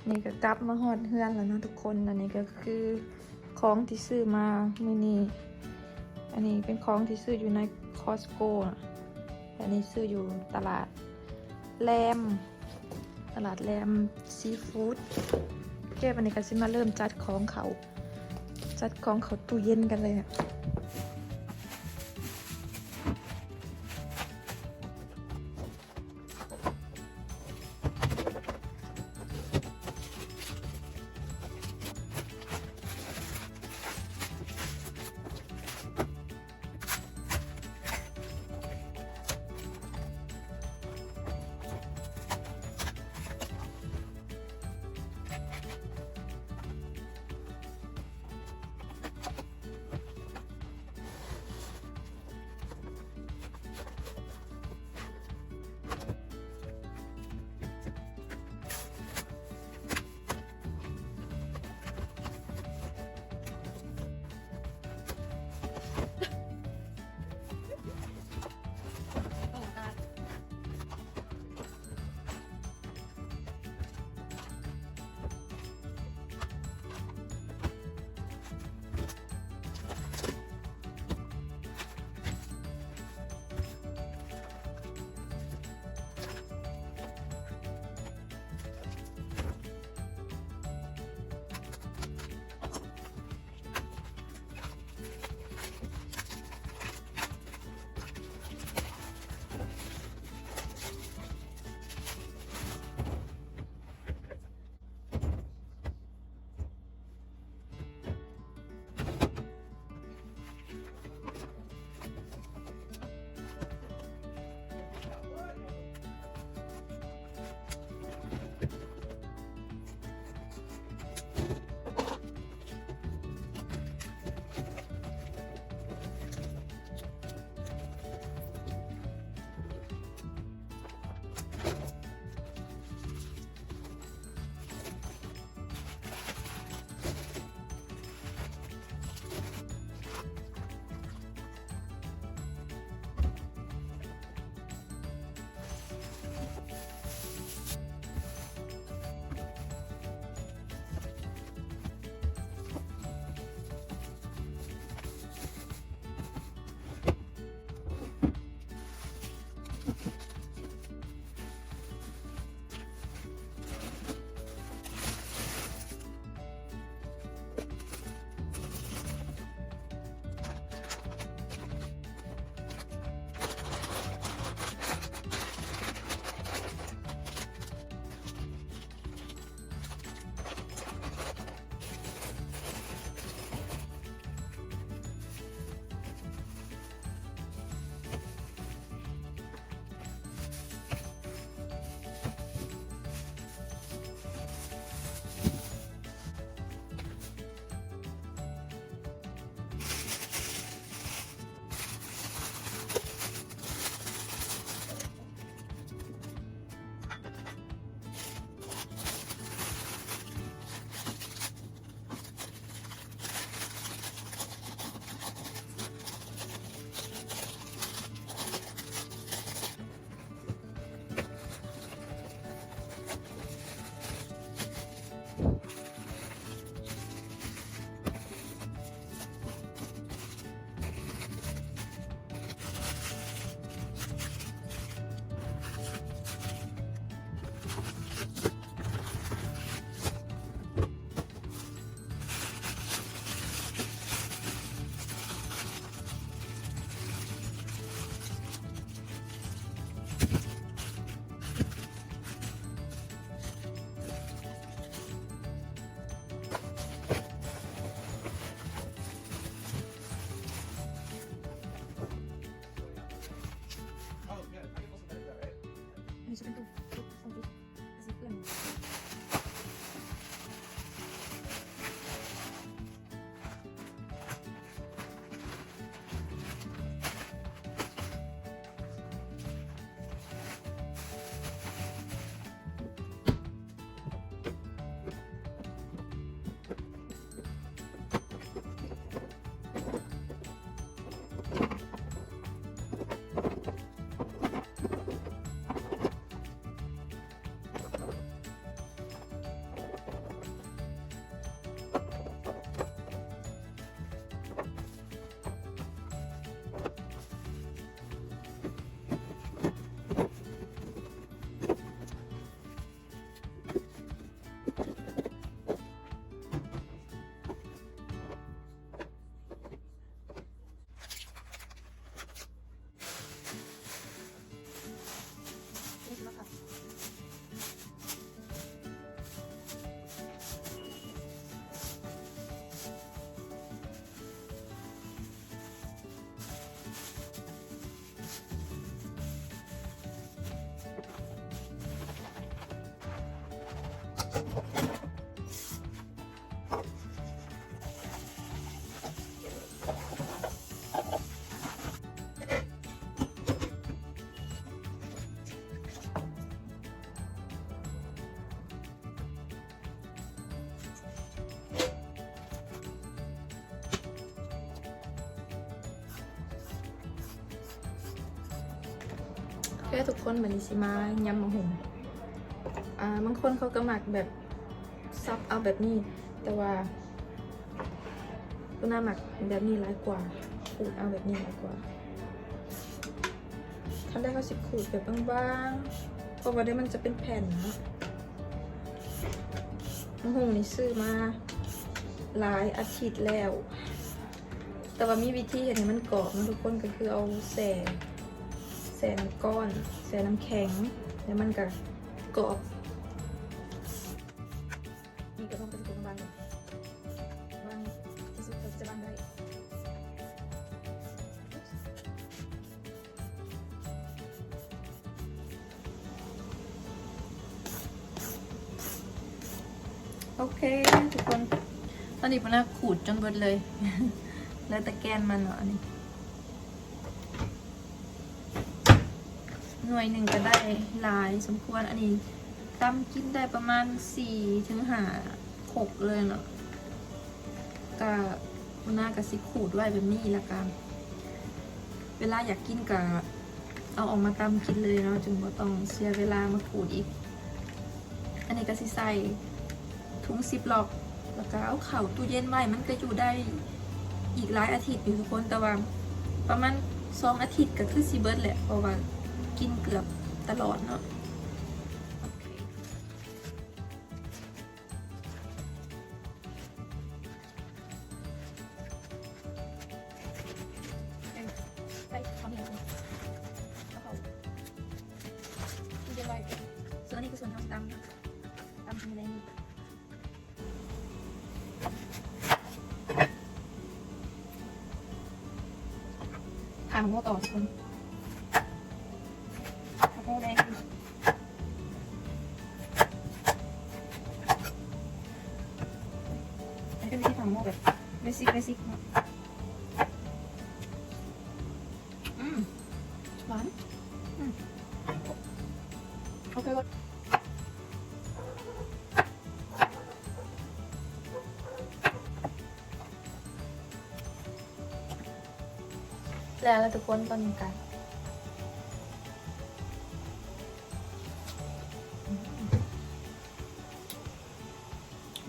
ນີ້ກໍກັບມາຮອດເຮືອນແລ້ວເນາະທຸກຄົນ. ອັນນີ້ກໍຄືຂອງທີ່ຊື້ມາມື້ນີ້. ອັນນີ້ເປັນຂອງທີ່ຊື້ຢູ່ໃນ Costco ນະ. ອັນນີ້ຊື້ຢູ່ຕະຫຼາດແລມ ຕະຫຼາດແລມຊີຟູດ. ໂອເຄ ບັດນີ້ກໍຊິມາເລີ່ມຈັດຂອງເຂົ້າ ຈັດຂອງເຂົ້າຕູ້ເຢັນກັນເລີຍ. ເພື່ອທຸກຄົນ ບັດນີ້ຊິມາຍຳໝາກຫຸ່ງ. ອ່າ ບາງຄົນເຂົາກໍມັກແບບສັບເອົາແບບນີ້ ແຕ່ວ່າ ປູນາມັກແບບນີ້ຫຼາຍກວ່າ ຂູດເອົາແບບນີ້ຫຼາຍກວ່າ. ຂັ້ນແລກເຮົາຊິຂູດແບບບາງໆ ເພາະວ່າດຽວມັນຈະເປັນແຜ່ນເນາະ. ໝາກຫຸ່ງນີ້ຊື້ມາຫຼາຍອາທິດແລ້ວ ແຕ່ວ່າມີວິທີເຮັດໃຫ້ມັນກອບເນາະທຸກຄົນ ກໍຄືເອົາແຊ່ ແຊ່ນ້ຳກ້ອນ ແຊ່ນ້ຳແຂງ ແລ້ວມັນກໍກອບ. ນີ້ກໍຕ້ອງໄປເຮັດບາງໆ ບາງທີ່ສຸດເທົ່າທີ່ຈະບາງໄດ້. ໂອເຄທຸກຄົນ ຕອນນີ້ປູນາຂູດຈົນເບິດເລີຍ ເຫຼືອແຕ່ແກ່ນມັນເນາະ. ອັນນີ້ໜ່ວຍໜຶ່ງກໍໄດ້ຫຼາຍສົມຄວນ ອັນນີ້ຕຳກິນໄດ້ປະມານສີ່ເຖິງຫ້າຄົກເລີຍເນາະ. ກະ ປູນາກະຊິຂູດໄວ້ແບບນີ້ ແລ້ວກະເວລາຢາກກິນກະເອົາອອກມາຕຳກິນເລີຍເນາະ ຈຶ່ງບໍ່ຕ້ອງເສຍເວລາມາຂູດອີກ. ອັນນີ້ກະຊິໃສ່ ທຸງຊິບລັອກ ແລ້ວກະເອົາເຂົ້າຕູ້ເຢັນໄວ້ ມັນກະຢູ່ໄດ້ອີກຫຼາຍອາທິດຢູ່ທຸກຄົນ ແຕ່ວ່າປະມານສອງອາທິດກະຄືຊິເບິດແຫຼະ ເພາະວ່າກິນເກືອບຕະຫຼອດເນາະ. ສ່ວນອັນນີ້ຄືສ່ວນເຮົາຊິຕຳເນາະ ຕຳກິນແລງນີ້. ຂາໝາກໂມຕໍ່ທຸກຄົນ ຂາໝາກໂມແດງ. ອັນນີ້ເປັນວິທີຂາໝາກໂມແບບເບສິກ ເບສິກເນາະ. ອືມ ຫວານ ອືມ ໂອເຄ ແລ້ວລະທຸກຄົນ ຕອນນີ້ກະ ດຽ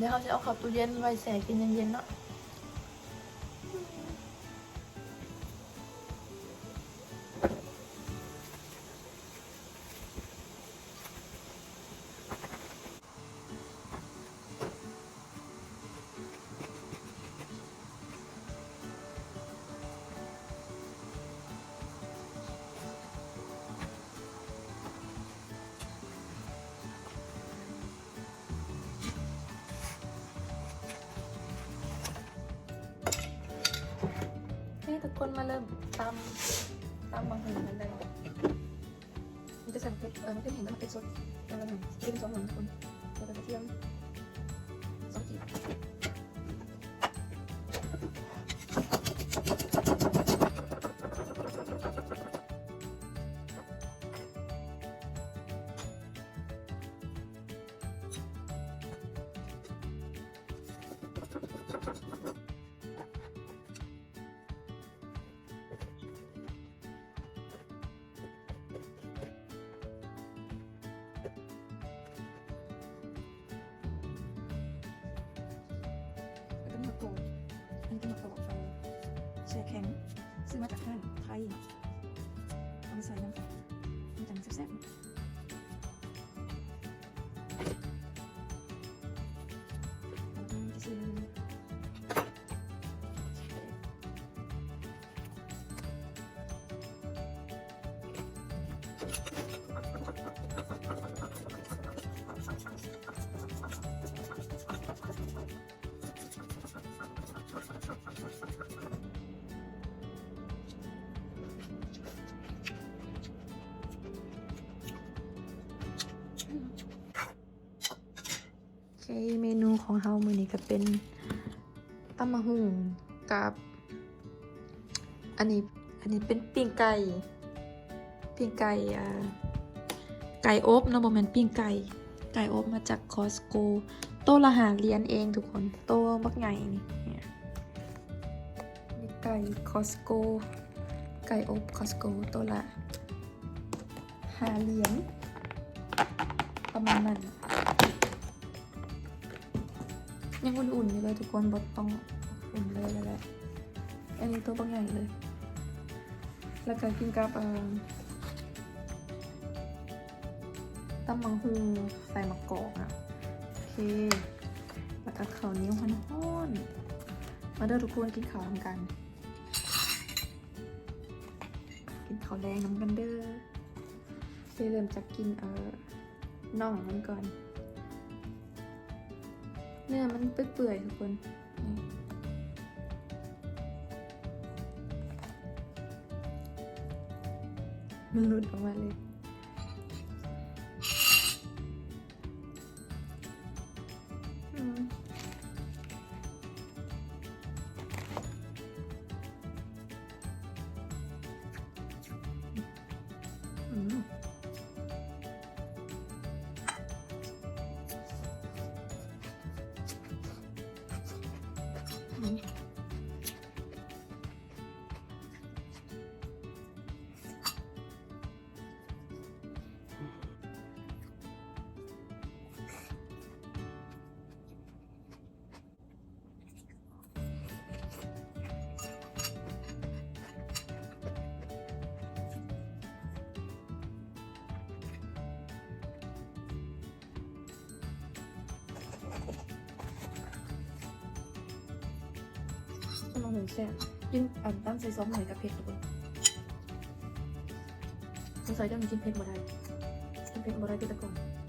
ວເຮົາຊິເອົາເຂົ້າຕູ້ເຢັນໄວ້ແຊ່ກິນເຢັນໆເນາະ. ເອີ ທຸກຄົນມາເລີ່ມຕຳ ຕຳບັກຫຸ່ງກັນເລີຍ. ມັນຈະໃສ່ໝາກເຜັດ ເອີ ໝາກເຜັດແຫ້ງກັບໝາກເຜັດສົດ ແລ້ວກໍໜ້ອຍ ກິນສອງໜ່ວຍທຸກຄົນ ແລ້ວກໍກະທຽມສອງກີບ. ແລ້ວກໍໝາກກອກ ອັນນີ້ເປັນໝາກກອກ ເອີ ແຊ່ແຂງ ຊື້ມາຈາກຮ້ານໄທ ເອົາມາໃສ່ນຳກັນ ມັນຈັ່ງແຊບໆ. ໂ ເຄ ເມນູຂອງເຮົາມື້ນີ້ກໍເປັນຕຳບັກຫຸ່ງກັບ ອັນນີ້ ອັນນີ້ເປັນປີ້ງໄກ່ ປີ້ງໄກ່ ເອີ ໄກ່ອົບເນາະ ບໍ່ແມ່ນປີ້ງໄກ່ ໄກ່ອົບມາຈາກ Costco ໂຕລະຫ້າຫຼຽນເອງທຸກຄົນ ໂຕບັກໃຫຍ່ນີ້ ໄກ່ Costco ໄກ່ອົບ Costco ໂຕລະຫ້າຫຼຽນ ປະມານນັ້ນ ຍັງອຸ່ນໆຢູ່ເລີຍທຸກຄົນ ບໍ່ຕ້ອງອຸ່ນເລີຍ ແລ້ວແຫຼະ ອັນນີ້ໂຕບັກໃຫຍ່ເລີຍ ແລ້ວກໍກິນກັບ ເອີ ຕຳບັກຫຸ່ງໃສ່ໝາກກອກນະ ໂອເຄ ແລ້ວກໍເຂົ້າໜຽວຮ້ອນໆ ມາເດີທຸກຄົນ ກິນເຂົ້ານຳກັນ ກິນເຂົ້າແລງນຳກັນເດີ ໂອເຄ ເລີ່ມຈາກກິນ ເອີ ໜ່ອງມັນກ່ອນ ເນື້ອມັນເປື່ອຍໆ ທຸກຄົນ ນີ້ ມັນຫຼຸດອອກມາເລີຍ ອືມ ອືມ ອືມ. ຕຳບັກຫຸ່ງແຊບ ກິນ ອັນ ຕຳໃສ່ຊອສໜ້ອຍກໍເຜັດທຸກຄົນ ສົງໄສເຈົ້ານີ້ກິນເຜັດບໍ່ໄດ້ ກິນເຜັດບໍ່ໄດ້ຄືແຕ່ກ່ອນ.